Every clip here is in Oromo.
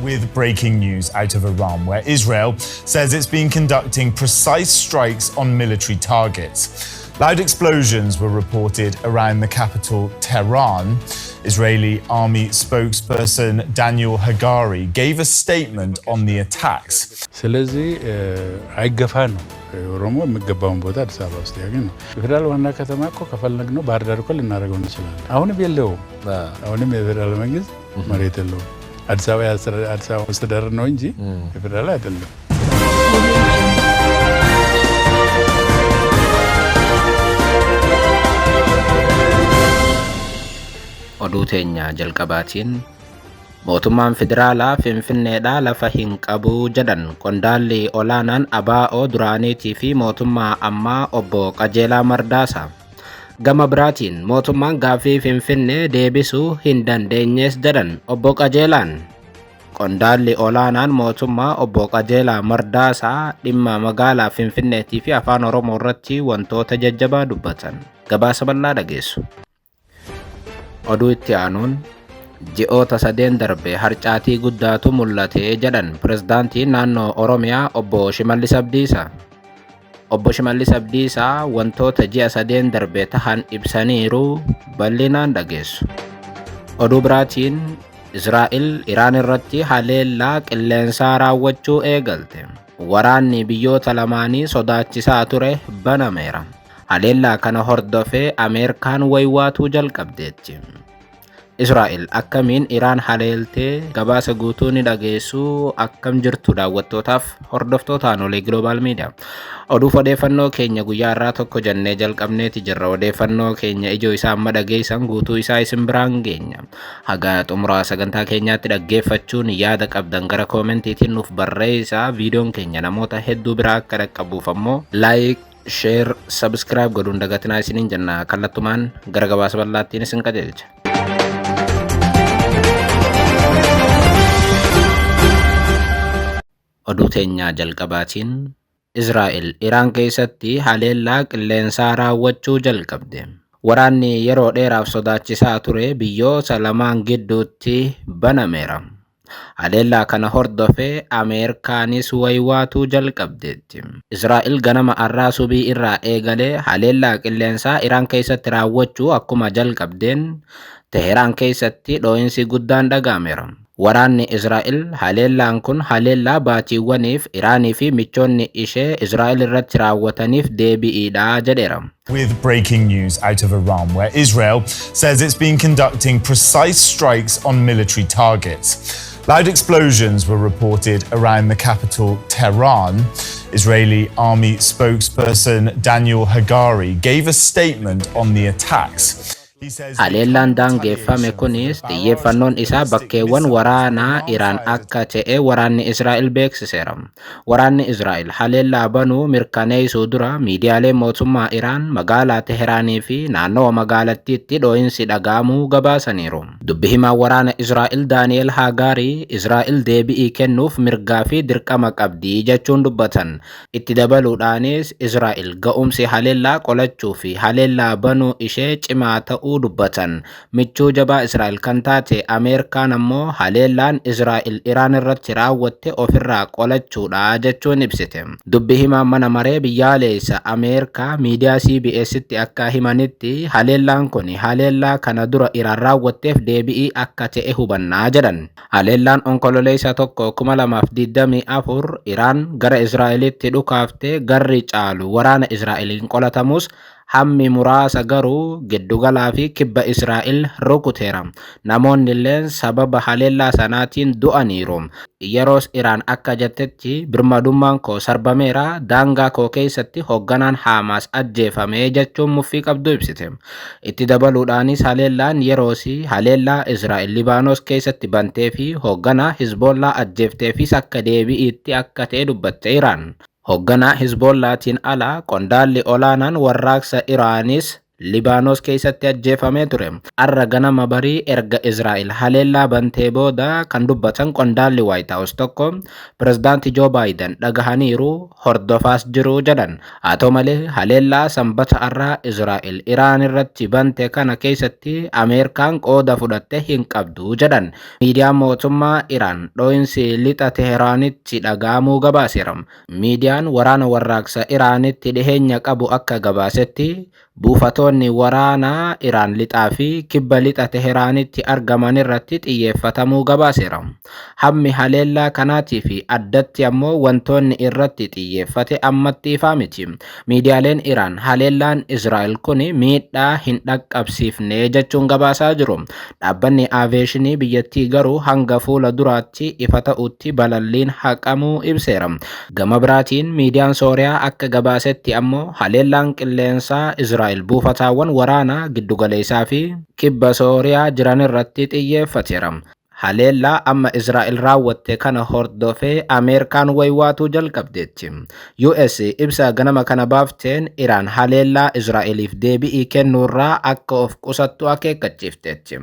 With breaking news out of Iran, where Israel says it's been conducting precise strikes on military targets. Loud explosions were reported around the capital, Tehran. Israeli army spokesperson Daniel Hagari gave a statement on the attacks. ስለዚህ አይገፋ ነው። ኦሮሞ የሚገባውን ቦታ አዲስ አበባ ውስጥ ያገኝ ነው። የፌዴራል ዋና ከተማ እኮ ከፈለግነው ባህር ዳር እኮ ልናደርገው እንችላለን። አሁንም የለውም። አሁንም የፌዴራል መንግስት መሬት የለውም። አዲስ አበባ አዲስ አበባ መስተዳደር ነው እንጂ የፌዴራል አይደለም። Oduu teenya jalqabaatiin, mootummaan federaalaa Finfinneedhaa lafa hin qabu jedhan qondaalli olaanaan ABO duraaniitii fi mootummaa ammaa Obbo Qajeelaa Mardaasaa. Gama biraatiin mootummaan gaaffii Finfinnee deebisuu hin dandeenyees jedhan Obbo Qajeelaan. Qondaalli olaanaan mootummaa Obbo Qajeelaa Mardaasaa dhimma magaalaa Finfinneetii fi afaan Oromoo irratti wantoota jajjabaa dubbatan. Gabaasa bal'aa dhageessu. Oduu itti aanuun, ji'oota sadeen darbe harcaatii guddaatu mul'ate jedhan pirezidaantiin naannoo Oromiyaa Obbo Shimallis Abdiisaa. Obbo Shimallis Abdiisaa wantoota ji'a sadeen darbe tahan ibsaniiru, bal'inaan dhageessu. Oduu biraatiin, Israa'el Iraan irratti haleellaa qilleensaa raawwachuu eegalte. Waraanni biyyoota lamaanii sodaachisaa ture banameera. Haleellaa kana hordofee Ameerikaan waywaatuu jalqabdeetti. Israa'el akkamiin Iraan haleeltee? Gabaasa guutuu ni dhageessu. Akkam jirtu daawwattootaaf hordoftootaan Olee Global Media? Oduuf odeeffannoo keenya guyyaa irraa tokko jennee jalqabneeti jirra. Odeeffannoo keenya ijoo isaa amma dhageessan guutuu isaa isin biraan geenya. Haga xumuraa sagantaa keenyaatti dhaggeeffachuun yaada qabdan gara koomentiitiin nuuf barreessaa. Viidiyoon keenya namoota hedduu biraa akka dhaqqabuuf ammoo like, share, subscribe godhuun dagatinaa isiniin jenna. Kallattumaan gara gabaasa bal'aattiin isin qajeelcha. Oduu teenyaa jalqabaatiin, Israa'el Iraan keessatti haleellaa qilleensaa raawwachuu jalqabde. Waraanni yeroo dheeraaf sodaachisaa ture biyyoota lamaan gidduutti banameera. Haleellaa kana hordofee Ameerikaanis waywaatuu jalqabdeetti. Israa'el ganama arraa subii irraa eegalee haleellaa qilleensaa Iraan keessatti raawwachuu akkuma jalqabdeen Teheraan keessatti dhoo'insi guddaan dhaga'ameera. Waraanni Israa'el haleellaan kun haleellaa baatiiwwaniif Iraanii fi michoonni ishee Israa'el irratti raawwataniif deebi'iidha jedheera. With breaking news out of Iran, where Israel says it's been conducting precise strikes on military targets. Loud explosions were reported around the capital, Tehran. Israeli army spokesperson Daniel Hagari gave a statement on the attacks. He says Haleellaan daangeffame kunis xiyyeeffannoon isaa bakkeewwan waraanaa Iraan akka ta'e waraanni Israa'el beeksiseera. Waraanni Israa'el haleellaa banuu mirkaneessuu dura miidiyaaleen mootummaa Iraan magaalaa Teheraanii fi naannawa magaalattiitti dhoo'insi dhaga'amuu gabaasaniiru. Dubbi himaan waraana Israa'el Daani'el Haagaarii Israa'el deebi'ii kennuuf mirgaa fi dirqama qabdi jechuun dubbatan. Itti dabaluudhaanis Israa'el ga'umsi haleellaa qolachuu fi haleellaa banuu ishee cimaa ta'uu dubbatan. Michuu jabaa Israa'el kan taate Ameerikaan ammoo haleellaan Israa'el Iraan irratti raawwatte ofirraa qolachuudha jechuun ibsite. Dubbi himaan mana maree biyyaalessa Ameerikaa miidiyaa CBS'tti akka himanitti, haleellaan kun haleellaa kana dura Iraan raawwatteef deebi'ii akka ta'e hubannaa jedhan. Haleellaan Onkololeessa 1, 2024 Iraan gara Israa'elitti dhukaaftee garri caalu waraana Israa'eliin qolatamus, hammi muraasa garuu giddugalaa fi kibba Israa'el rukuteera. Namoonni illeen sababa haleellaa sanaatiin du'aniiru. Yeroos Iraan akka jettetti, birmadummaan koo sarbameera, daangaa koo keessatti hoogganaan Haamaas ajjeefame jechuun muffii qabdu ibsite. Itti dabaluudhaanis haleellaan yeroosii haleellaa Israa'el Libaanos keessatti bantee fi hoogganaa Hizbollaa ajjeefteefis akka deebi'iitti akka ta'e dubbatte Iraan. Hoogganaa Hizbollaatiin ala qondaalli olaanaan warraaqsa Iraanis Libaanos keessatti ajjeefamee ture. Arra ganama barii erga Israa'el haleellaa bantee booda kan dubbatan qondaalli White House tokko pirezidaanti Joo Baayiden dhagahaniiru, hordofaas jiru jedhan. Haa ta'u malee, haleellaa Sanbata arraa Israa'el Iraan irratti bante kana keessatti Ameerikaan qooda fudhatte hin qabdu jedhan. Miidiyaan mootummaa Iraan dhoo'insi lixa Teheraanitti dhaga'amuu gabaaseera. Miidiyaan waraana warraaqsa Iraanitti dhiheenya qabu akka gabaasetti, buufatoonni waraanaa Iraan lixaa fi kibba lixa Teheraanitti argaman irratti xiyyeeffatamuu gabaaseera. Hammi haleellaa kanaatii fi addatti ammoo wantoonni irratti xiyyeeffate ammatti ifaa miti. Miidiyaaleen Iraan haleellaan Israa'el kun miidhaa hin dhaqqabsiifne jechuun gabaasaa jiru. Dhaabbanni aaveeshinii biyyattii garuu hanga fuula duraatti ifa ta'utti balalliin haqamuu ibseera. Gama biraatiin, miidiyaan Sooriyaa akka gabaasetti ammoo haleellaan qilleensaa Israa'el buufataawwan waraanaa giddugaleessaa fi kibba Sooriyaa jiran irratti xiyyeeffateera. Haleellaa amma Israa'el raawwatte kana hordofee Ameerikaan waywaatuu jalqabdeetti. US ibsa ganama kana baafteen Iraan haleellaa Israa'eliif deebi'ii kennuurraa akka of qusattu akeekkachiifteetti.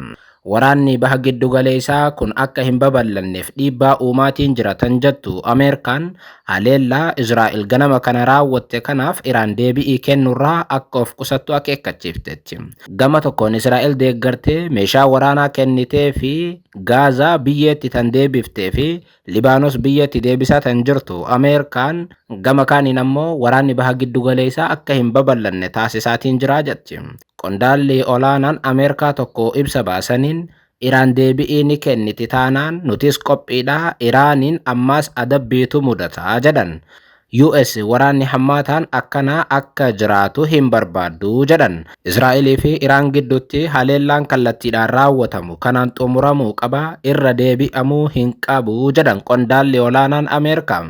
Waraanni baha giddugaleessaa kun akka hin babal'anneef dhiibbaa uumaatiin jira tan jettu Ameerikaan, haleellaa Israa'el ganama kana raawwatte kanaaf Iraan deebi'ii kennuurraa akka of qusattu akeekkachiifteetti. Gama tokkoon Israa'el deeggartee meeshaa waraanaa kennitee fi Gaazaa biyyeetti tan deebiftee fi Libaanos biyyatti deebisaa tan jirtu Ameerikaan, gama kaaniin ammoo waraanni baha giddugaleessaa akka hin babal'anne taasisaatiin jiraa jetti. Qondaalli olaanaan Ameerikaa tokko ibsa baasaniin, Iraan deebi'ii ni kenniti taanaan nutis qophiidha, Iraaniin ammaas adabbiitu mudata jedhan. US waraanni hammaataan akkanaa akka jiraatu hin barbaaddu jedhan. Israa'elii fi Iraan gidduutti haleellaan kallattiidhaan raawwatamu kanaan xumuramuu qaba, irra deebi'amuu hin qabu jedhan qondaalli olaanaan Ameerikaa.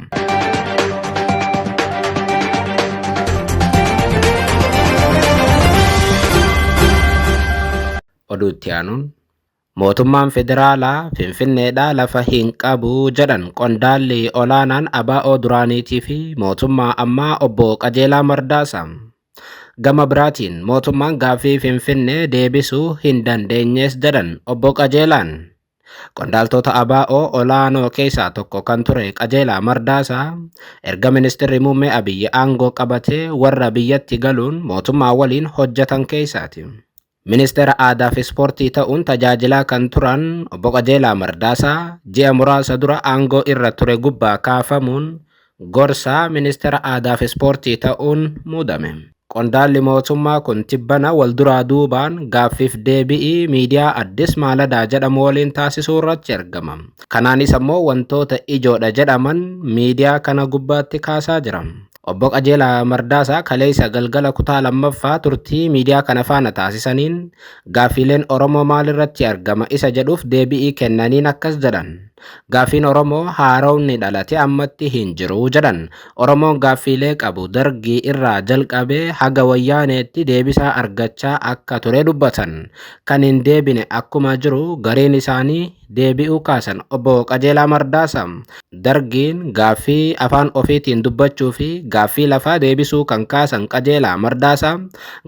Oduu itti aanuun, mootummaan federaalaa Finfinneedhaa lafa hin qabu jedhan qondaalli olaanaan ABO duraaniitii fi mootummaa ammaa obbo Qajeelaa Mardaasaa. Gama biraatiin, mootummaan gaaffii Finfinnee deebisuu hin dandeenyees jedhan obbo Qajeelaan. Qondaaltota ABO olaanoo keessaa tokko kan ture Qajeelaa Mardaasaa erga ministeerri muummee Abiyyi aangoo qabatee warra biyyatti galuun mootummaa waliin hojjetan keessaati. Ministeera aadaa fi ispoortii ta'uun tajaajilaa kan turan obbo Qajeelaa Mardaasaa ji'a muraasa dura aangoo irra ture gubbaa kaafamuun gorsaa ministeera aadaa fi ispoortii ta'uun muudame. Qondaalli mootummaa kun tibbana wal duraa duubaan gaaffiif deebi'ii miidiyaa Addis Maaladaa jedhamu waliin taasisuu irratti argama. Kanaanis ammoo wantoota ijoodha jedhaman miidiyaa kana gubbaatti kaasaa jira. Obbo Qajeelaa Mardaasaa kaleessa galgala kutaa lammaffaa turtii miidiyaa kana faana taasisaniin gaaffiileen Oromoo maalirratti argama isa jedhuuf deebi'ii kennaniin akkas jedhan. Gaaffiin Oromoo haaromni dhalate ammatti hin jiru jedhan. Oromoon gaaffiilee qabu Dargii irraa jalqabee haga Wayyaaneetti deebisaa argachaa akka ture dubbatan. Kan hin deebine akkuma jiru, gariin isaanii deebi'uu kaasan obbo Qajeelaa Mardaasaa. Dargiin gaaffii afaan ofiitiin dubbachuu fi gaaffii lafaa deebisuu kan kaasan Qajeelaa Mardaasaa,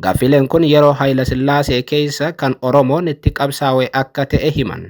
gaaffiileen kun yeroo Hayila Sillaasee keessa kan Oromoon itti qabsaa'e akka ta'e himan.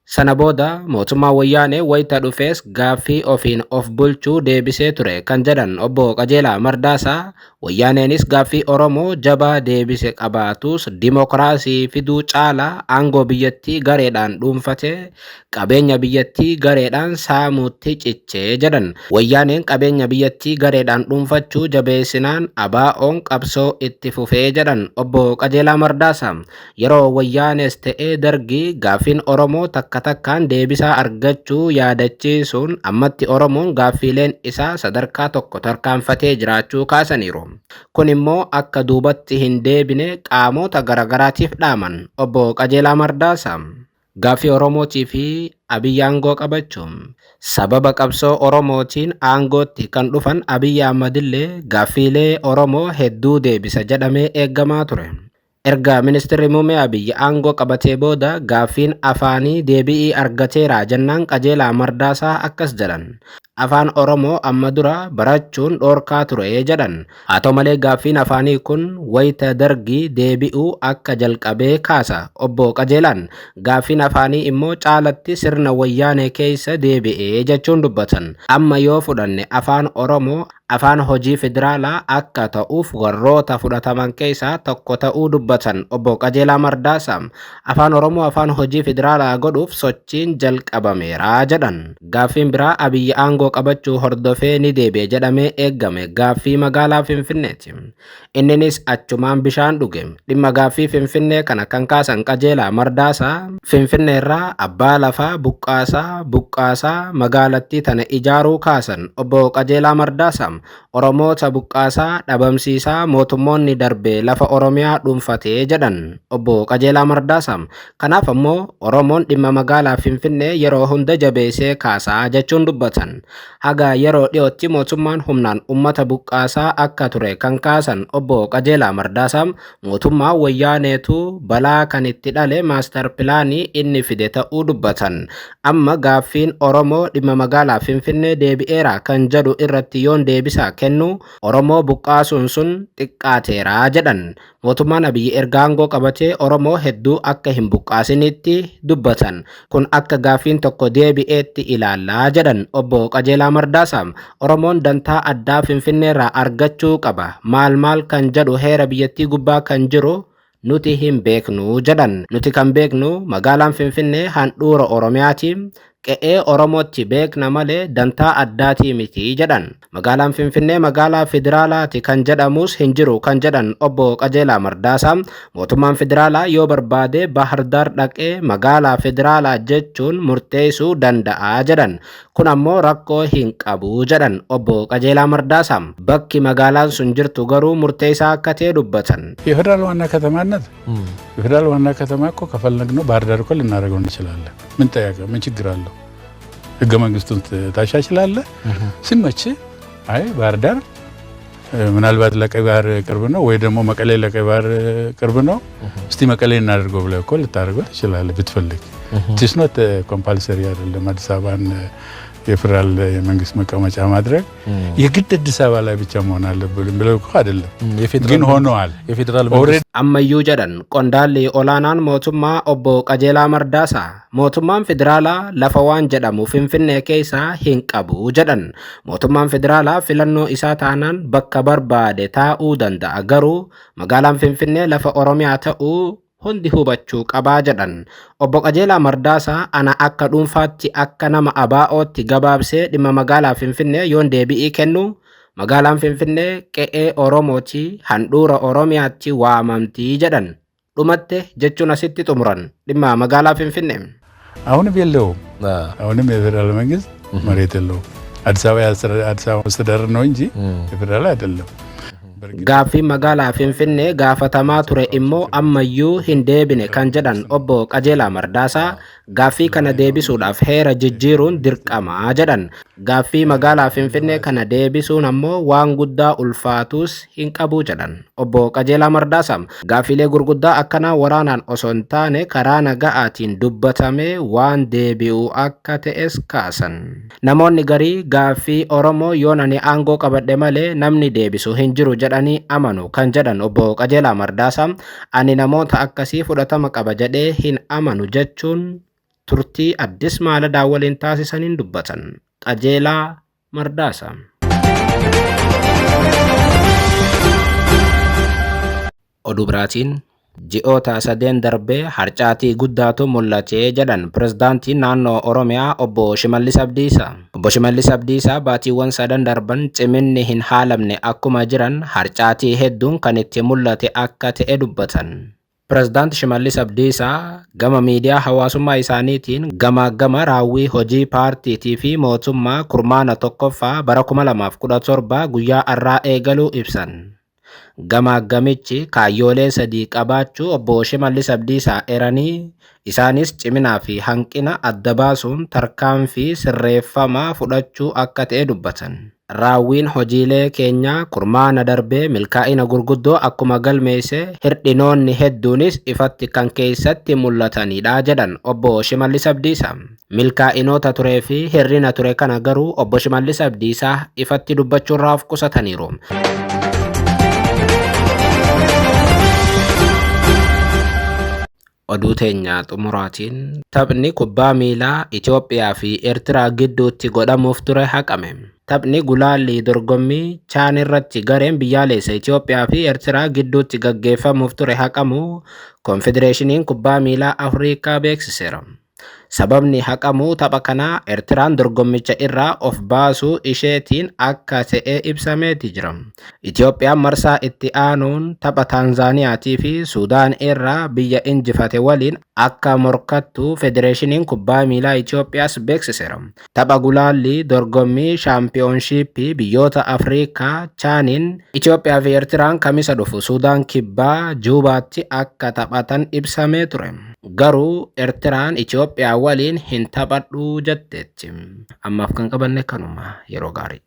Sana booda mootummaa Wayyaanee wayita dhufees gaaffii ofiin of bulchuu deebisee ture kan jedhan obbo Qajeelaa Mardaasaa, Wayyaaneenis gaaffii Oromoo jabaa deebise qabaatus dimokiraasii fiduu caalaa aangoo biyyattii gareedhaan dhuunfatee qabeenya biyyattii gareedhaan saamuutti cichee jedhan. Wayyaaneen qabeenya biyyattii gareedhaan dhuunfachuu jabeessinaan ABO'n qabsoo itti fufee jedhan obbo Qajeelaa Mardaasaa. Yeroo Wayyaanees ta'ee Dargii gaaffiin Oromoo takka takkaan deebisaa argachuu yaadachiisuun, ammatti Oromoon gaaffiileen isaa sadarkaa tokko tarkaanfatee jiraachuu kaasaniiru. Kun immoo akka duubatti hin deebine qaamota garaagaraatiif dhaaman obbo Qajeelaa Mardaasaa. Gaaffii Oromootii fi Abiyyi aangoo qabachuun, sababa qabsoo Oromootiin aangootti kan dhufan Abiyyi Ahmad illee gaaffiilee Oromoo hedduu deebisa jedhamee eeggamaa ture. Erga ministeerri muummee Abiyyi aangoo qabatee booda gaaffiin afaanii deebi'ii argateera jennaan Qajeelaa Mardaasaa akkas jedhan. Afaan Oromoo amma dura barachuun dhoorkaa ture jedhan. Haa ta'u malee gaaffiin afaanii kun wayita Dargii deebi'uu akka jalqabee kaasa Obbo Qajeelaan. Gaaffiin afaanii immoo caalatti sirna Wayyaanee keessa deebi'ee jechuun dubbatan. Amma yoo fudhanne Afaan Oromoo afaan hojii federaalaa akka ta'uuf warroota fudhataman keessaa tokko ta'uu dubbatan Obbo Qajeelaa Mardaasaa. Afaan Oromoo afaan hojii federaalaa godhuuf sochiin jalqabameera jedhan. Gaaffiin biraa Abiyyi aangoo qabachuu hordofee ni deebi'e jedhamee eegame gaaffii magaalaa Finfinneeti. Inninis achumaan bishaan dhuge. Dhimma gaaffii Finfinnee kana kan kaasan Qajeelaa Mardaasaa, Finfinneerraa abbaa lafaa buqqaasaa buqqaasaa magaalattii tana ijaaruu kaasan Obbo Qajeelaa Mardaasaa. Oromoota buqqaasaa dhabamsiisaa mootummoonni darbe lafa Oromiyaa dhuunfatee jedhan Obbo Qajeelaa Mardaasaa. Kanaaf ammoo Oromoon dhimma magaalaa Finfinnee yeroo hunda jabeessee kaasaa jechuun dubbatan. Haga yeroo dhiyootti mootummaan humnaan ummata buqqaasaa akka ture kan kaasan Obbo Qajeelaa Mardaasaa, mootummaa Wayyaaneetu balaa kan itti dhale maastar pilaanii inni fide ta'uu dubbatan. Amma gaaffiin Oromoo dhimma magaalaa Finfinnee deebi'eera kan jedhu irratti yoon deebisaa kennu Oromoo buqqaasuun sun xiqqaateera jedhan. Mootummaan Abiyyi erga aangoo qabatee Oromoo hedduu akka hin buqqaasinitti dubbatan. Kun akka gaaffiin tokko deebi'eetti ilaallaa jedhan Obbo Qajeelaa Mardaasaa. Oromoon dantaa addaa Finfinneerraa argachuu qaba. Maal maal kan jedhu heera biyyattii gubbaa kan jiru nuti hin beeknu jedhan. Nuti kan beeknu magaalaan Finfinnee handhuura Oromiyaati. Qe'ee Oromootti beekna malee dantaa addaatii miti jedhan. Magaalaan Finfinnee magaalaa federaalaati kan jedhamus hin jiru kan jedhan Obbo Qajeelaa Mardaasaa, mootummaan federaalaa yoo barbaade Bahar Daar dhaqee magaalaa federaalaa jechuun murteessuu danda'a jedhan. Kun ammoo rakkoo hin qabu jedhan Obbo Qajeelaa Mardaasaa. Bakki magaalaan sun jirtu garuu murteessaa akka ta'e dubbatan. የፌዴራል ዋና ከተማነት የፌዴራል ዋና ከተማ እኮ ከፈለግነው ባህር ዳር እኮ ልናደርገው እንችላለን። ምን ጠያቀ ምን ችግር አለው? ህገ መንግስቱን ታሻሽላለህ። ሲመች አይ ባህር ዳር ምናልባት ለቀይ ባህር ቅርብ ነው ወይ ደግሞ መቀሌ ለቀይ ባህር ቅርብ ነው፣ እስቲ መቀሌ እናደርገው ብለህ እኮ ልታደርገው ትችላለህ ብትፈልግ። It's not compulsory አይደለም። አዲስ አበባን የፌዴራል የመንግስት መቀመጫ ማድረግ የግድ አዲስ አበባ ላይ ብቻ መሆን አለብን ብለው እኮ አይደለም፣ ግን ሆነዋል። የፌዴራል Already Ammayyuu jedhan qondaalli olaanaan mootummaa Obbo Qajeelaa Mardaasaa, mootummaan federaalaa lafa waan jedhamu Finfinnee keessaa hin qabu jedhan. Mootummaan federaalaa filannoo isaa taanaan bakka barbaade taa'uu danda'a, garuu magaalaan Finfinnee lafa Oromiyaa ta'uu hundi hubachuu qabaa jedhan. Obbo Qajeelaa Mardaasaa ana akka dhuunfaatti akka nama ABO'tti gabaabsee dhimma magaalaa Finfinnee yoon deebi'ii kennu, magaalaan Finfinnee qe'ee Oromooti, handhuura Oromiyaatti waamamtii jedhan. Dhumatte jechuun asitti xumuran dhimma magaalaa Finfinnee. አሁንም የለውም። አሁንም የፌዴራል መንግስት መሬት የለውም። አዲስ አበባ አዲስ አበባ መስተዳደር ነው እንጂ የፌዴራል አይደለም። Gaaffii magaalaa Finfinnee gaafatamaa ture immoo ammayyuu hin deebine kan jedhan Obbo Qajeelaa Mardaasaa, gaaffii kana deebisuudhaaf heera jijjiiruun dirqamaa jedhan. Gaaffii magaalaa Finfinnee kana deebisuun ammoo waan guddaa ulfaatus hin qabu jedhan Obbo Qajeelaa Mardaasaa. Gaaffiilee gurguddaa akkanaa waraanaan osoo hin taane karaa naga'aatiin dubbatamee waan deebi'u akka ta'es kaasan. Namoonni garii gaaffii Oromoo yoon ani aangoo qabadhe malee namni deebisu hin jiru jedhanii amanu kan jedhan Obbo Qajeelaa Mardaasaa, ani namoota akkasii fudhatama qaba jedhee hin amanu jechuun turtii Addis Maaladaa waliin taasisaniin dubbatan. Qajeelaa Mardaasaa. Oduu biraatiin, ji'oota sadeen darbee harcaatii guddaatu mul'atee jedhan pirezidaantiin naannoo Oromiyaa Obbo Shimallis Abdiisaa. Obbo Shimallis Abdiisaa baatiiwwan sadan darban ciminni hin haalamne akkuma jiran harcaatii hedduun kan itti mul'ate akka ta'e dubbatan. Pirezidaant Shimallis Abdiisaa gama miidiyaa hawaasummaa isaaniitiin gama gama raawwii hojii paartiitii fi mootummaa kurmaana tokkoffaa bara 2017 guyyaa har'aa eegaluu ibsan. Gamaagamichi kaayyoolee sadii qabaachuu Obbo Shimallis Abdiisaa eeranii, isaanis ciminaa fi hanqina adda baasuun tarkaanfii sirreeffamaa fudhachuu akka ta'e dubbatan. Raawwiin hojiilee keenyaa kurmaana darbee milkaa'ina gurguddoo akkuma galmeesse, hirdhinoonni hedduunis ifatti kan keessatti mul'atanidha jedhan Obbo Shimallis Abdiisaa. Milkaa'inoota turee fi hir'ina ture kana garuu Obbo Shimallis Abdiisaa ifatti dubbachuurraa of qusataniiru. Oduu teenya xumuraatiin, taphni kubbaa miilaa Itoophiyaa fi Eertiraa gidduutti godhamuuf ture haqame. Taphni gulaallii dorgommii Chaan irratti gareen biyyaalessa Itoophiyaa fi Eertiraa gidduutti gaggeeffamuuf ture haqamuu Konfedereeshiniin Kubbaa Miilaa Afrikaa beeksiseera. Sababni haqamuu tapha kanaa Eertiraan dorgommicha irraa of baasuu isheetiin akka ta'e ibsameeti jira. Itoophiyaan marsaa itti aanuun tapha Taanzaaniyaatii fi Suudaan irraa biyya injifate waliin akka morkattu Federeeshiniin Kubbaa Miilaa Itoophiyaas beeksiseera. Tapha gulaallii dorgommii shaampiyoonshiippii biyyoota Afrikaa Chaaniin Itoophiyaa fi Eertiraan Kamisa dhufu Suudaan Kibbaa Juubaatti akka taphatan ibsamee ture. Garuu Eertiraan Itoophiyaa waliin hin taphadhu jetteetti. Ammaaf kan qabanne kanuma, yeroo gaarii.